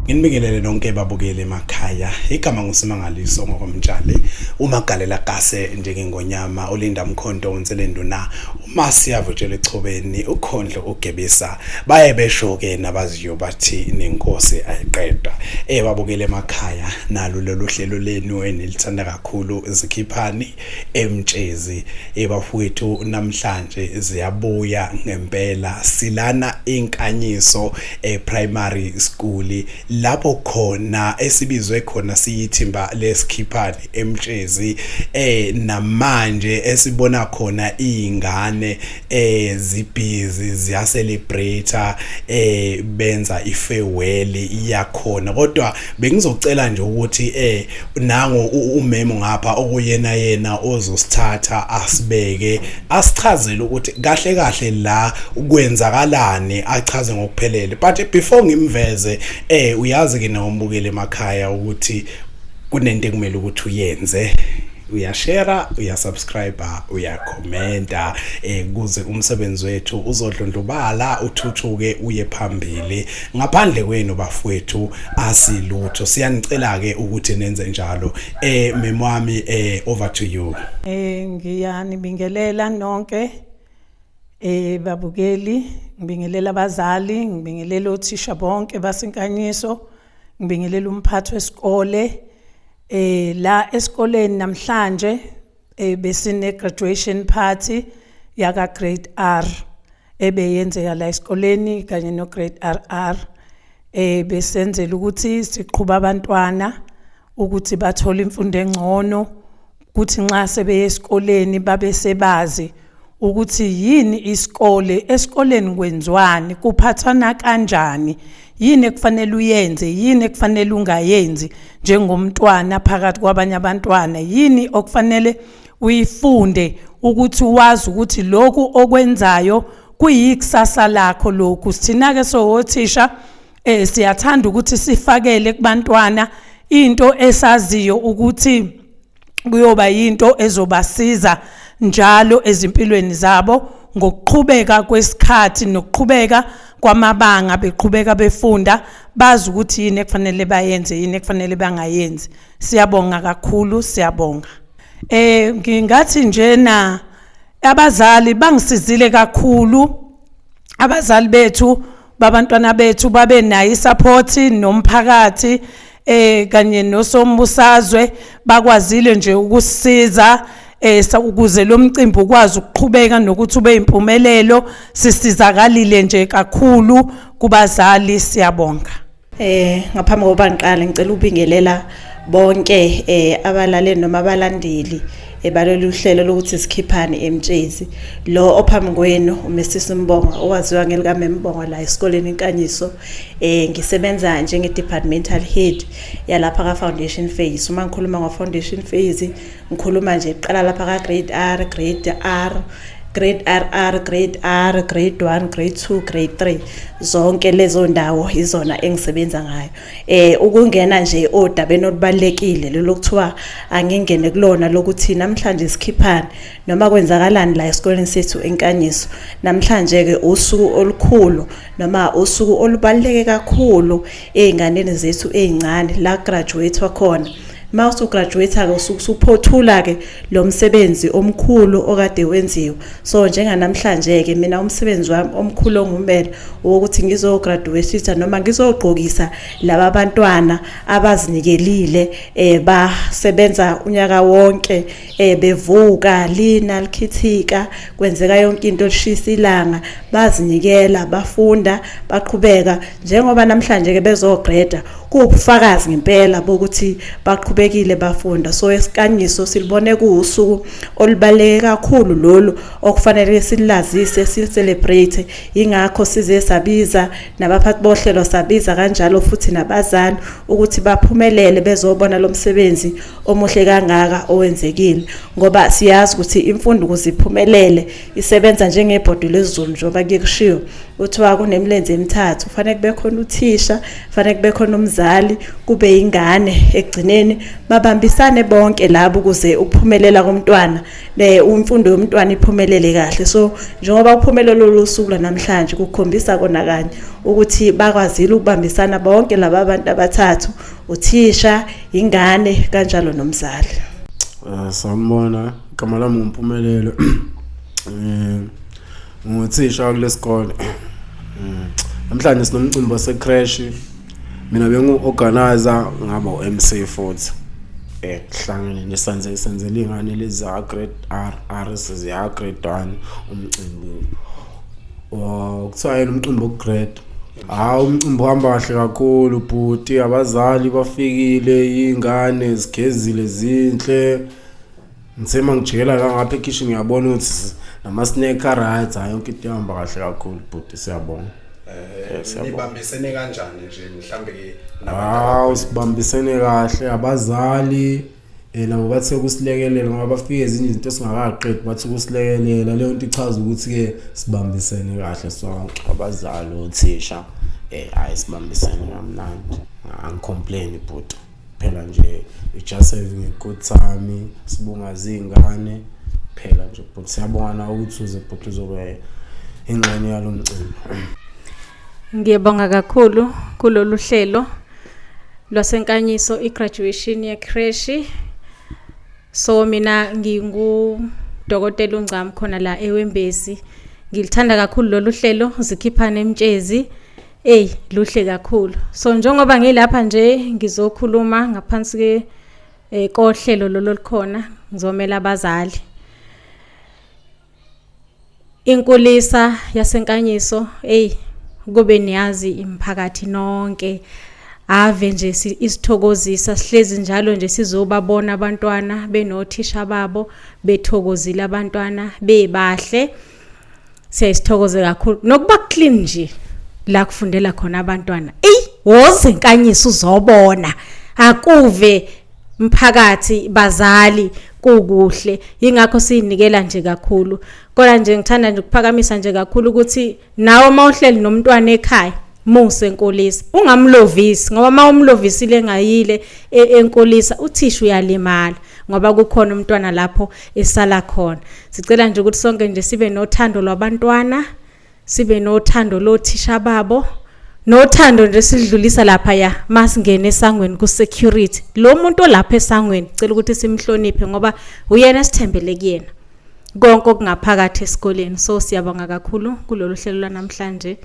Nginibingelele nonke babukeli emakhaya. Igama nguSimangaliso ngokomtshali, umagalela gase njengengonyama, ulinda mkhonto unselenduna, uma siyavutshela echobeni, ukhondlo ugebisa. Baye besho ke nabaziyo bathi nenkosi ayiqedwa. Babukeli emakhaya, nalu lolu hlelo lenu enilithanda kakhulu zikhiphani emtshezi. Bafowethu namhlanje ziyabuya ngempela. Silana inkanyiso e-primary school lapho khona esibizwe khona siyithimba lesikhiphani emtshezi namanje esibona khona izingane zibhizi ziya celebrate benza ifarewell yakhona. Kodwa bengizocela nje ukuthi nango umemo ngapha okuyena yena ozosithatha asibeke asichazele ukuthi kahle kahle la kwenzakalani, achaze ngokuphelele. But before ngimveze, uyazi ke nawombukeli emakhaya ukuthi kunento ekumele ukuthi uyenze, uyashare, uyasubscribe, uyakhomenta kuze umsebenzi wethu uzodlondlobala uthuthuke uye phambili. Ngaphandle kwenu bafowethu asilutho, siyanicela ke ukuthi nenze njalo. Memwami, over to you. Ngiyanibingelela nonke babukeli, ngibingelela abazali, ngibingelela othisha bonke basenkanyiso, ngibingelela umphathi wesikole. La esikoleni namhlanje besine graduation party yaka grade R ebeyenzeka la esikoleni kanye no grade RR. Besenzela ukuthi siqhuba abantwana ukuthi bathole imfundo engcono, kuthi nxa sebeye esikoleni babe sebazi ukuthi yini isikole, esikoleni kwenziwani, kuphathwana kanjani, yini ekufanele uyenze, yini ekufanele ungayenzi njengomntwana phakathi kwabanye abantwana, yini okufanele uyifunde ukuthi wazi ukuthi lokhu okwenzayo kuyikusasa lakho. Lokhu sithina ke sowothisha siyathanda ukuthi sifakele kubantwana into esaziyo ukuthi kuyoba yinto ezobasiza njalo ezimpilweni zabo ngokuqhubeka kwesikhathi nokuqhubeka kwamabanga, beqhubeka befunda bazi ukuthi yini ekufanele bayenze, yini ekufanele bangayenzi. Siyabonga kakhulu, siyabonga. Ngingathi njena abazali bangisizile kakhulu, abazali bethu babantwana bethu babe nayo isupport nomphakathi kanye nosombusazwe bakwazile nje ukusiza ukuze lo mcimbi ukwazi ukuqhubeka nokuthi ube impumelelo. Sisizakalile nje kakhulu kubazali, siyabonga. Ngaphambi kokuba ngiqale ngicela ukubingelela bonke abalaleli noma abalandeli balolu hlelo lokuthi sikhiphane emtshezi. Lo ophambi kwenu uMrs Mbongo owaziwa ngelika Mbongo la esikoleni Inkanyiso. Ngisebenza njenge departmental head yalapha ka Foundation Phase. Uma ngikhuluma ngo Foundation Phase ngikhuluma nje qala lapha ka grade R, grade R, grade RR, grade R, grade 1, grade 2, grade 3, zonke lezo ndawo izona engisebenza ngayo. Ukungena nje odabeni olubalekile lolokuthiwa angingene kulona lokuthi namhlanje sikhiphane noma kwenzakalani la esikoleni sethu Enkanyiso. Namhlanje ke usuku olukhulu noma usuku olubaluleke kakhulu ezinganeni zethu ezincane la graduate khona. Ma usugraduate-ke usuphothula-ke lo msebenzi omkhulu okade wenziwa. So njenganamhlanje-ke mina umsebenzi wami omkhulu ongumele wokuthi ngizograduate noma ngizogqokisa laba bantwana abazinikelile basebenza unyaka wonke bevuka lina likhithika kwenzeka yonke into lishisa ilanga, bazinikela bafunda baqhubeka. Njengoba namhlanje ke bezogreda kuwubufakazi ngempela bokuthi baqhubekile bafunda. So esikanyiso silibone kuwusuku olubaluleke kakhulu lolu okufanele silazise silicelebrate. Ingakho size sabiza nabaphathi bohlelo, sabiza kanjalo futhi nabazali ukuthi baphumelele bezobona lo msebenzi omuhle kangaka owenzekile, ngoba siyazi ukuthi imfundo ukuze iphumelele isebenza njengebhodo lezulu, njengoba kuye kushiwo. Kuthiwa kunemilenze emithathu, fanele kube khona uthisha, fanele kube khona umzali, kube ingane ekugcineni babambisane bonke labo ukuze ukuphumelela komntwana imfundo yomntwana iphumelele kahle. So njengoba kuphumelele lolu suku lwanamhlanje kukhombisa kona kanye ukuthi bakwazile ukubambisana bonke laba bantu abathathu, uthisha, ingane kanjalo nomzali. Sanibona, igama lami nguMpumelelo. Nguthisha kulesikole. Namhlanje sinomcimbi wase-creche. Mina bengu-organizer ngaba u-MC futhi. Sihlangene nje senze senzela iy'ngane lezi za-grade R, R ziya grade 1 umcimbi. Kuthiwa yini umcimbi woku-grade? Hawu, umcimbi uhamba kahle kakhulu bhuti, abazali bafikile, iy'ngane zigezile zinhle. Ngithe uma ngijikela la ngapha ekhishini ngiyabona ukuthi nama-snack a-right, hhayi yonke into ihamba kahle kakhulu bhuti, siyabonga. Siyabonga. Nibambisene kanjani nje mhlambe ke? Hawu, sibambisene kahle abazali nabo bathe kusilekelela ngoba bafike ezinye izinto esingakaqedi, bathi kusilekelela. Leyo nto ichaza ukuthi-ke sibambisene kahle sonke, abazali, othisha, hhayi sibambisene kamnandi, angi-complain bhuti. Phela nje we just having a good time, sibungaza iy'ngane phela nje bhuti. Siyabonga nawe ukuthi uze bhuti uzobe ingxenye yalo mcimbi. Ngiyabonga kakhulu kulolu hlelo lwaseNkanyiso, i-graduation ye-creche. So mina ngingu Dokotela uNgcamu khona la eWembezi. Ngilithanda kakhulu lolu hlelo zikhiphana emtshezi. Ey, luhle kakhulu. So njengoba ngilapha nje ngizokhuluma ngaphansi ke kohlelo lolo likhona, ngizomela abazali. Inkulisa yaseNkanyiso, ey, kube niyazi imphakathi nonke, ave nje isithokozisa, sihlezi njalo nje sizobabona abantwana benothisha babo bethokozile, abantwana bebahle, siyayisithokoze kakhulu nokuba clean nje la kufundela khona abantwana. Ey, woze Nkanyiso uzobona, akuve mphakathi, bazali, kukuhle, ingakho siyinikela nje kakhulu. Kodwa nje ngithanda nje ukuphakamisa nje kakhulu ukuthi nawe mawuhleli nomntwana ekhaya, muse enkulisa, ungamlovisi, ngoba uma umlovisile engayile enkulisa, uthisha uyalimala ngoba kukhona umntwana lapho esala khona. Sicela nje ukuthi sonke nje sibe nothando lwabantwana, sibe nothando lothisha babo, nothando nje sidlulisa lapha ya masingene esangweni ku security, lo muntu olapha esangweni cela ukuthi simhloniphe ngoba uyena esithembele kuyena konke okungaphakathi esikoleni. So siyabonga kakhulu kulolu hlelo lwanamhlanje.